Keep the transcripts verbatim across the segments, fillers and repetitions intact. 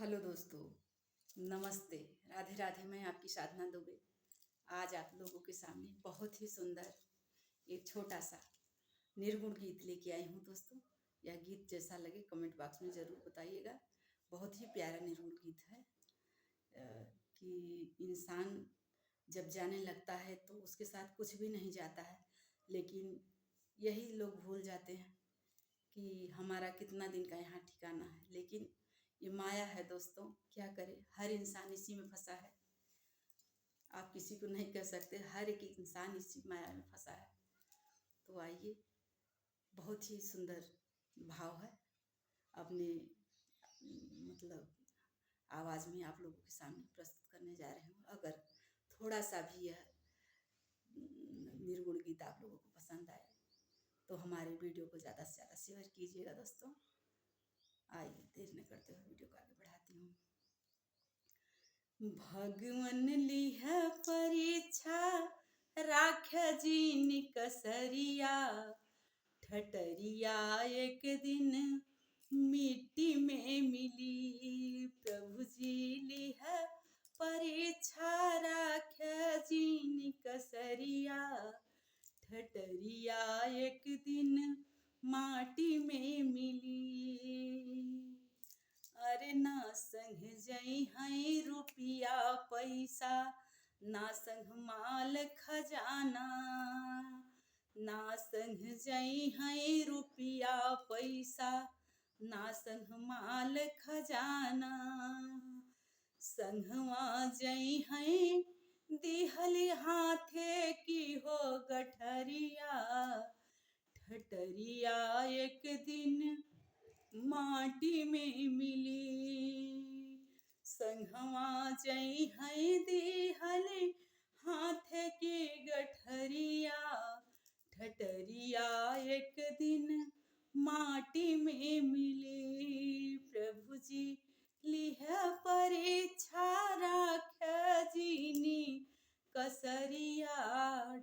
हेलो दोस्तों, नमस्ते, राधे राधे। मैं आपकी साधना दुबे आज आप लोगों के सामने बहुत ही सुंदर एक छोटा सा निर्गुण गीत लेके आई हूँ दोस्तों। यह गीत जैसा लगे कमेंट बॉक्स में ज़रूर बताइएगा। बहुत ही प्यारा निर्गुण गीत है, अ, कि इंसान जब जाने लगता है तो उसके साथ कुछ भी नहीं जाता है, लेकिन यही लोग भूल जाते हैं कि हमारा कितना दिन का यहाँ ठिकाना है। लेकिन ये माया है दोस्तों, क्या करें, हर इंसान इसी में फंसा है। आप किसी को नहीं कह सकते, हर एक इंसान इसी माया में फंसा है। तो आइए, बहुत ही सुंदर भाव है, अपने, मतलब, आवाज़ में आप लोगों के सामने प्रस्तुत करने जा रही हूँ। अगर थोड़ा सा भी यह निर्गुण गीत आप लोगों को पसंद आए तो हमारे वीडियो को ज़्यादा से ज़्यादा शेयर कीजिएगा दोस्तों। आइए, देर न करते हुए वीडियो को आगे बढ़ाती हूँ। भगवन लिह परीक्षा, राख जिन कसरिया, ठटरिया एक दिन मिट्टी में मिली। प्रभु जी लिह परीक्षा, राख जिन कसरिया, ठटरिया एक दिन माटी में मिली। अरे ना संग जइहैं रुपिया पैसा, ना संग माल खजाना, ना संग जइहैं रुपिया पैसा, ना संग माल खजाना। संगवा जइहैं दिहली हाथे की हो गठरिया, ठटरिया एक दिन माटी में मिली। संगवा जइहैं दिहली हाथे की गठरिया, ठटरिया एक दिन माटी में मिली। प्रभु जी लिह परीक्षा, राख जिन कसरिया,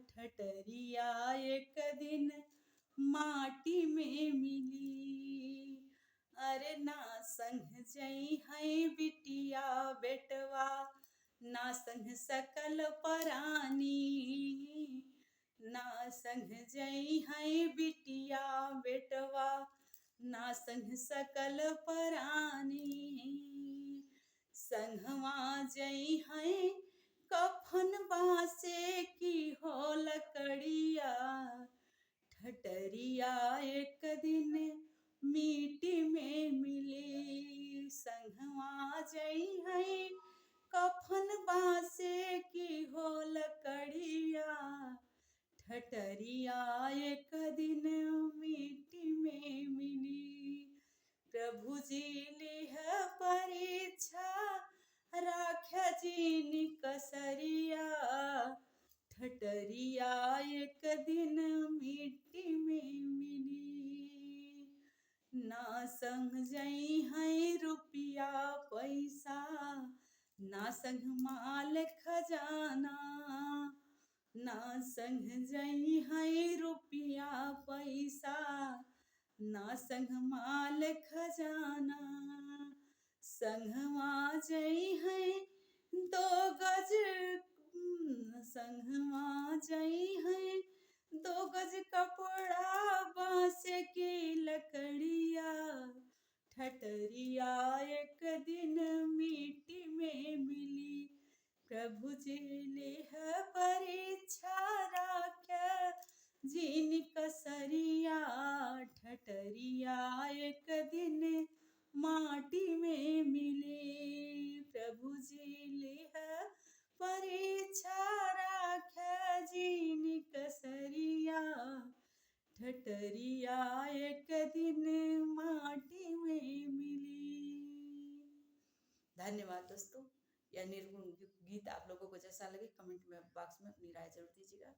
ठटरिया एक दिन माटी में मिली। अरे ना संग जइहैं बिटिया बेटवा, ना संग सकल परानी, ना संग जइहैं बिटिया बेटवा, ना संग सकल परानी। संगवा जइहैं कफन बाँसे की हो लकड़िया, ठटरिया एक दिन मिट्टी में मिली। संगवा जइहैं कफन बाँसे की हो लकड़िया, ठटरिया एक दिन मिट्टी में मिली। प्रभु जी लिह परीक्षा, राख जिन कसरिया, ठटरिया एक दिन मिट्टी में मिली। ना संग जइहैं रुपिया पैसा, ना संग माल खजाना, ना संग जइहैं रुपिया पैसा, ना संग माल खजाना। संगवा जइहैं दो गज, संगवा जइहैं दो गज कपड़ा बाँसे की लकड़िया, ठटरिया एक दिन मिट्टी में मिली। प्रभु जी लिह परीक्षा, राख जिन कसरिया, ठटरिया एक दिन माटी में मिली। प्रभु जी लिह परीक्षा, राख जिन कसरिया, ठटरिया एक दिन माटी में मिली। धन्यवाद दोस्तों। यह निर्गुण गीत आप लोगों को जैसा लगे कमेंट में, बॉक्स में अपनी राय जरूर दीजिएगा।